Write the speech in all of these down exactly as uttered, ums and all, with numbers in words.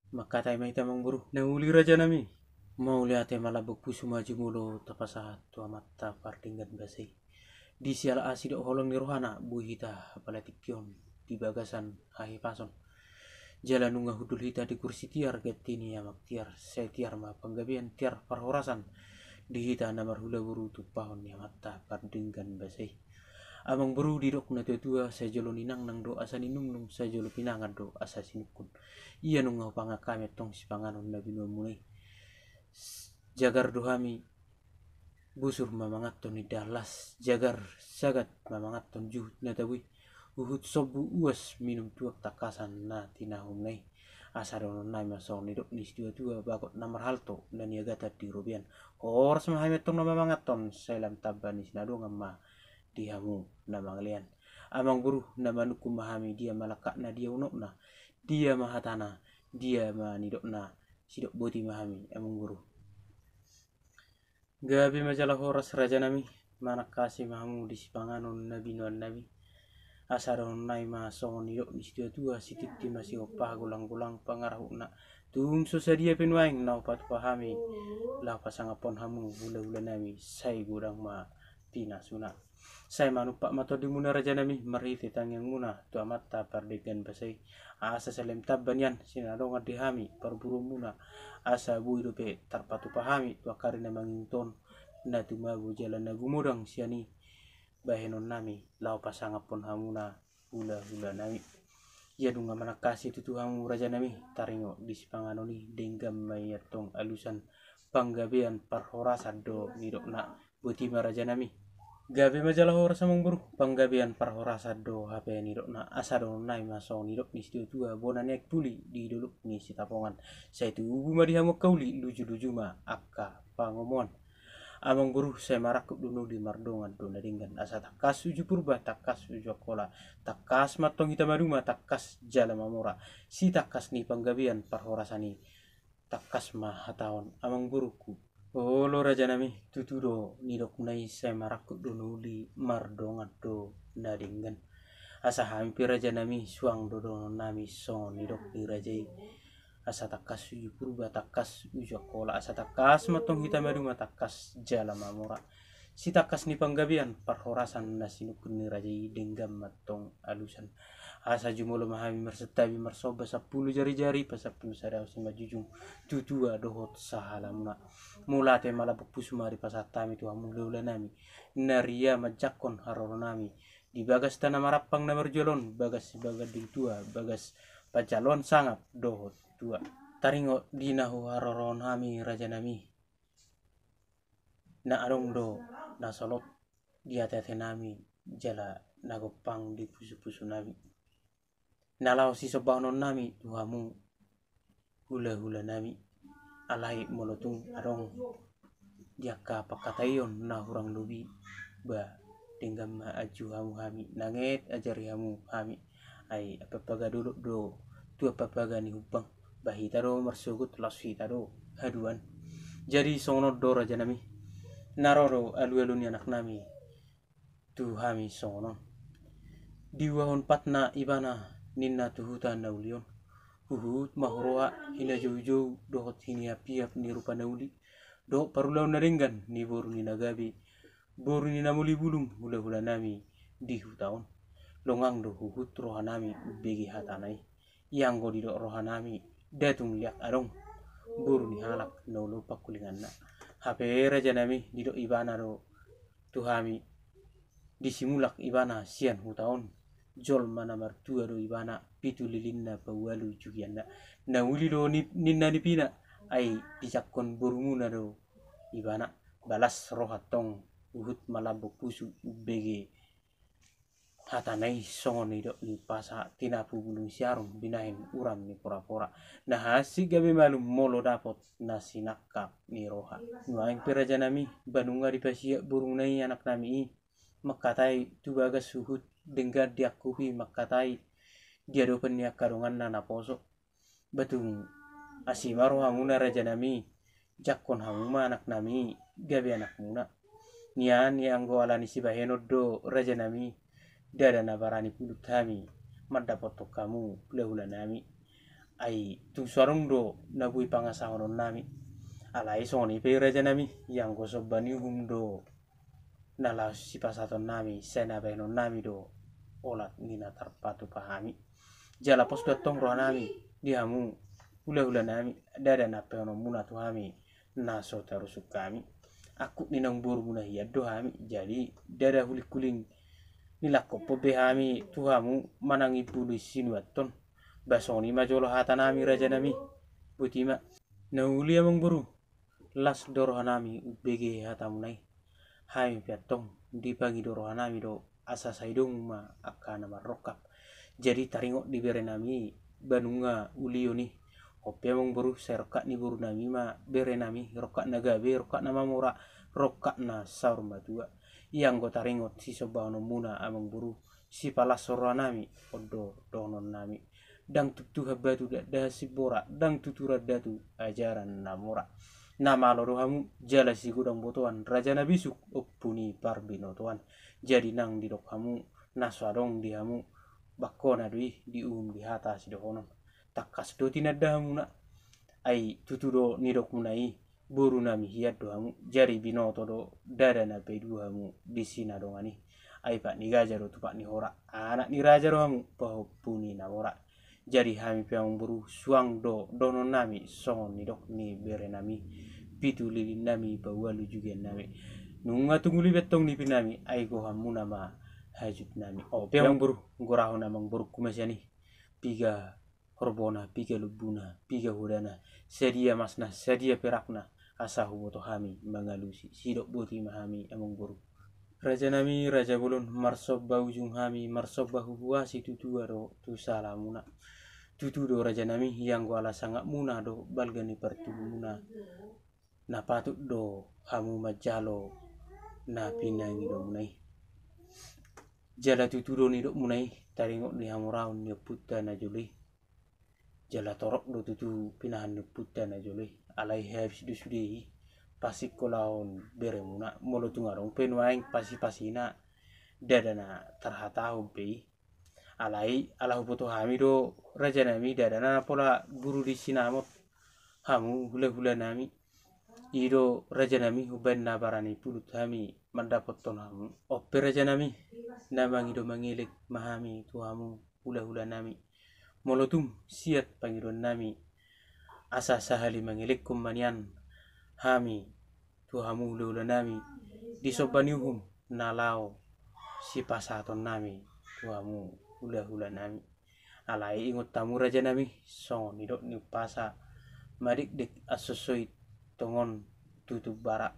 Mangkatai ma hita, amangboru. Na uli, rajanami. Mauliate ma lambok pusu ma jumolo tapasahat tu Amanta Pardenggan Basa i. Di siala asi dohot holong ni rohana boi hita apala tingki on di bagasan hahipason. Jala nunga hundul hita di kursi tiar, ganti ni amak tiar, sai tiar ma panggabean, tiar parhorasan di hita na marhula boru tumpahon ni Amanta Pardenggan Basa i. Amangboru, didok na tuatua, sai jolo ninangnang do asa ninungnung, sai jolo pinangan do asa sinungkun. Ia nunga hupangan hami antong sipanganon na binoanmuna i. Jagar do hami, busur ma manganhon indahan las, jagar sagat ma manganhon juhut na tabo i. Huhut sombu uas minum tuak tangkasan na tinahumuna i. Asa dohononnami ma songon nidok ni situatua, bagot na marhalto na niagatan di robean. Horas ma hami antong na mamanganhon, sai lam tamba ni sinadongan ma di hamu na mangalean. Amangboru, na manungkun ma hami, dia ma langkatna, dia unokna, dia ma hatana, dia ma nidokna, sidok boti ma hami, amangboru. Gabe ma jala horas, rajanami. Manangkasi ma hamu di sipanganon na binoannami. Asa dohononnami ma songon nidok ni situatua, sititi ma sihompah, golanggolang pangarahutna. Tung so sadia pe nuaeng na hupatupa hami laho pasangaphon hamu, hulahulanami, sai godang ma pinasuna. Sai manumpak ma tondimuna, rajanami, marhite tangiangmuna tu Amanta Pardenggan Basa i, asa sai lam tamba nian sinadongan di hami parboruonmuna, asa boi dope tarpatupa hami tu angka ari na mangihut on, na tumabo jala na gumodang sian i bahenonnami laho pasangaphon hamuna, hulahulanami. Ia nunga manangkasi tutu hamu, rajanami, taringot di sipanganon i, denggan ma i antong alusan, panggabean parhorasan do nidokna. Boti ma, rajanami. Gabe ma jala horas, amangboru. Panggabean parhorasan do hape nidokna. Asa dohononnami ma songon nidok ni situatua, bona ni aek puli di dolok ni Sitapongan. Sai tubu ma di hamu angka uli, lujuluju ma angka pangomoan. Amangboru, sai marangkup do na uli, mardongan do na denggan. Asa tangkas uju Purba, tangkas uju Angkola, tangkas ma antong hita maduma, tangkas jala mamora. Sitangkas ni panggabean parhorasan i, tangkas ma hataon, amangborungku. Olo, rajanami, tutu do nidokna i, sai marangkup do na uli, mardongan do na denggan. Asa hami pe, rajanami, suang do dohononnami songon nidok ni raja i. Asa tangkas uju Purba, tangkas uju Angkola, asa tangkas ma antong hita maduma, tangkas jala mamora. Sitangkas ni panggabean parhorasan na sinungkun ni raja i, denggan ma antong alusan. Asa jumolo ma hami marsantabi marsomba, sampulu jarijari pasampulu sada, simanjujung tu tua dohot sahalamuna. Mauliate ma lambok pusu ma dipasahat hami tu hamu, hulahulanami, na ria manjangkon haroronami di bagas tano marampang na marjual on, bagas sibaganding tua, bagas panjaloan sangap dohot tua. Taringot di na huharorohon hami, rajanami, na adong do na solot di ateatenami jala na gompang di pusupusunami, na laho sisombahononnami tu hamu, hulahulanami. Alai molo tung adong di angka pangkataion na hurang lobi, ba, denggan ma anju hamu hami, nanget ajari hamu hami. Ai ampapaga dolok do tu ampapaga ni humbang, ba hita do marsogot, laos hita do haduan. Jadi songon on do, rajanami, na ro do alualu ni anaknami tu hami songon on. Diuahon patna ibana, ninna, tu huta na uli on. Huhut ma huroha hinajoujou dohot hiniaphiap ni rupa na uli dohot parulaon na denggan ni boru ni na gabe, boru ni na muli bulung, hulahulanami, di huta on. Longang do huhut rohanami umbege hatana i. Ianggo didok rohanami, nda tung liat adong boru ni halak na olo pangkulinganna. Hape, rajanami, didok ibana do tu hami, disi mulak ibana sian huta on. Jolma na martua do ibana, pitu lilinna paualu jugianna. Na uli do ni, ninna nipina, ai dijangkon borumuna do ibana. Balas roha antong, huhut ma lambok pusu umbege hatana i, songon nidok ni umpasa, tinapu bulung siarum, binahen uram ni porapora. Na hansit gabe malum molo dapot na sinangkap ni roha. Nuaeng pe, rajanami, ba nunga dipasiat borungna i anaknami i, mangkatai, tu bagas huhut denggan diangkupi, mangkatai, di adopan ni angka donganna naposo. Ba tung asi ma rohamuna, rajanami, jangkon hamu ma anaknami gabe anakmuna. Nian, ianggo ala ni sibahenon do, rajanami, ndada na barani pulut hami mandapothon hamu, hulahulanami. Ai tung so adong do na boi pangasahononnami. Alai songon i pe rajanami, ianggo somba ni uhum do na laos sipasahatonnami, sai na bahenonnami do olat ni na tarpatupa hami. Jala pos do antong rohanami di hamu hulahulanami, ndada na pehononmuna tu hami na so tarusuk hami. Angkup ni naung borumuna hian do hami, jadi ndada hulinghuling nilangkophon be hami tu hamu manang i pulu i sinuathon. Ba songon i ma jolo hatanami rajanami. Boti ma. Na uli amangboru, las do rohanami umbege hatamuna i. Hami pe antong dipangido rohanami do asa sai dong ma angka na marrongkap. Jadi taringot di berenami i, ba nunga ulion i. On pe amangboru, sai rongkap ni borunami ma berenami, rongkap na gabe, rongkap na mamora, rongkap na saur matua. Ianggo taringot sisombahononmuna amangboru, sipalashon rohanami, on do dohononnami. Ndang tutu hambatu dakdahan simbora, ndang tutu randatu ajaran na mora. Na malo do hamu jala sigodang botoan, raja na bisuk ompu ni parbinotoan. Jadi nang didok hamu na so adong di hamu, bangkona do i di uhum di hata sidohonon. Tangkas do tinanda hamuna. Ai tutu do nidokmuna i, borunami hian do hamu, jadi binoto do ndada na paidua hamu di si na dongan i. Ai pat ni gaja do tupak ni hora, anak ni raja do hamu, pahompu ni na mora. Jadi hami pe amangboru, suang do dohononnami songon nidok ni berenami, pitu lilinnami paualu jugiannami. Nunga tung uli be antong nipinami, ai gohanmuna ma hajutnami. On pe amangboru, gorahon amangborungku ma sian i. Piga horbona, piga lombuna, piga hodana, sadia masna, sadia perakna, asa huboto hami mangalusi. Sidok boti ma hami amangboru. Rajanami raja bolon, marsomba ujung hami, marsomba huhuasi tu tua do tu salamuna. Tutu do rajanami, ianggo ala sangapmuna do balga ni partubumuna, na patut do hamu manjalo na pinangidomuna i. Jala tutu do nidokmuna i, taringot ni hamoraon ni ompunta na jolo i. Jala torop do tutu pinahan ni ompunta na jolo i. Alai habis do sude i pasingkolahon beremuna, molo tung adong pe nuaeng pasipasina, ndada na tarhatahon be i. Alai ala huboto hami do rajanami, ndada na pola guru di sinamot hamu hulahulanami. I do rajanami, umbaen na barani pulut hami mandapothon hamu. On pe rajanami, na mangido mangelek ma hami tu hamu hulahulanami. Molo tung siat pangidoannami, asa sahali mangelekhon ma nian hami tu hamu hulahulanami di somba ni uhum na laho sipasahatonnami tu hamu hulahulanami. Alai ingot hamu rajanami, songon nidok ni umpasa, madekdek ansosoit tongon tutup bara.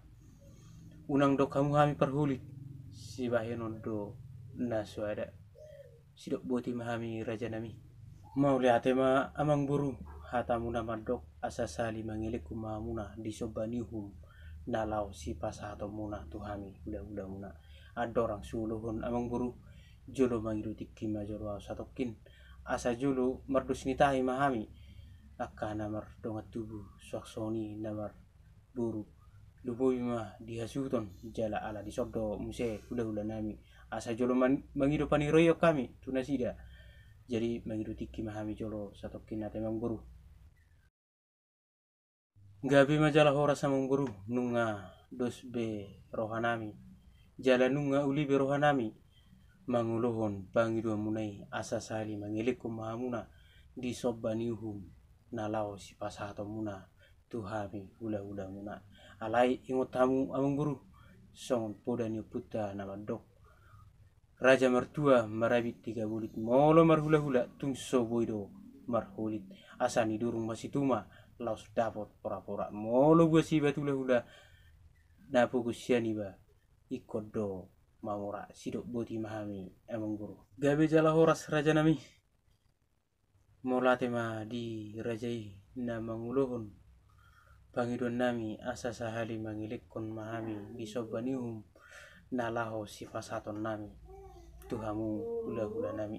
Unang dok hamu hami parholit, sibahenon do na so ada. Sidok boti ma hami rajanami. Mauliate ma amangboru, hatamuna mandok asa sahali mangelekhon ma hamuna di somba ni uhum na laho sipasahatonmuna tu hami hulahulamuna. Andorang so huulohon amangboru, jolo mangido tingki ma jolo ahu satongkin, asa jolo mardos ni tahi ma hami angka na mardongan tubu, suang songon i na marboru. Lumobi ma di hasuhuton, jala ala dison do muse hulahulanami, asa jolo man-, mangido paniroion hami tu nasida. Jadi mangido tingki ma hami jolo satongkin, ate amangboru. Gabe ma jala horas amangboru, nunga dos be rohanami jala nunga uli be rohanami mangulohon pangidoanmuna i, asa sahali mangelekhon ma hamuna di somba ni uhum na laho sipasahatonmuna tu hami hulahulamuna. Alai ingot hamu amangboru, songon poda ni ompunta na mandok, raja martua marabit tiga bolit, molo marhulahula tung so boi do marholit. Asa nidurung masituma laos dapot porapora, molo buas iba tu hulahula na pogu sian iba ingkon do mamora. Sidok boti ma hami amangboru. Gabe jala horas rajanami. Mauliate ma di raja i na mangulohon pangidoannami, asa sahali mangelekhon ma hami di somba ni uhum na laho sipasahatonnami tu hamu hulahulanami.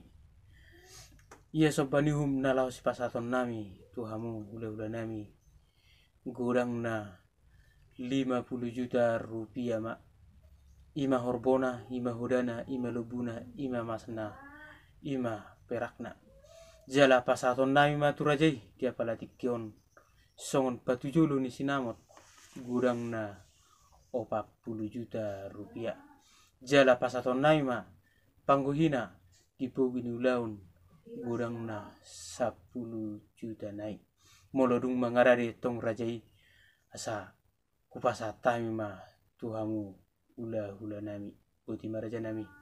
Ia somba ni uhum na laho sipasahatonnami tu hamu hulahulanami, godangna lima puluh juta rupiah ma. I ma horbona, i ma hodana, i ma lombuna, i ma masna, i ma perakna. Jala pasahatonnami ma tu raja i di apala tingki on songon patujolo ni sinamot godangna opat pulu juta rupiah. Jala pasahatonnami ma panggohina di pogu ni ulaon godangna sampulu juta nai. Molo dung mangarade tong raja i, asa hupasahat hami ma tu hamu hulahulanami. Boti ma rajanami.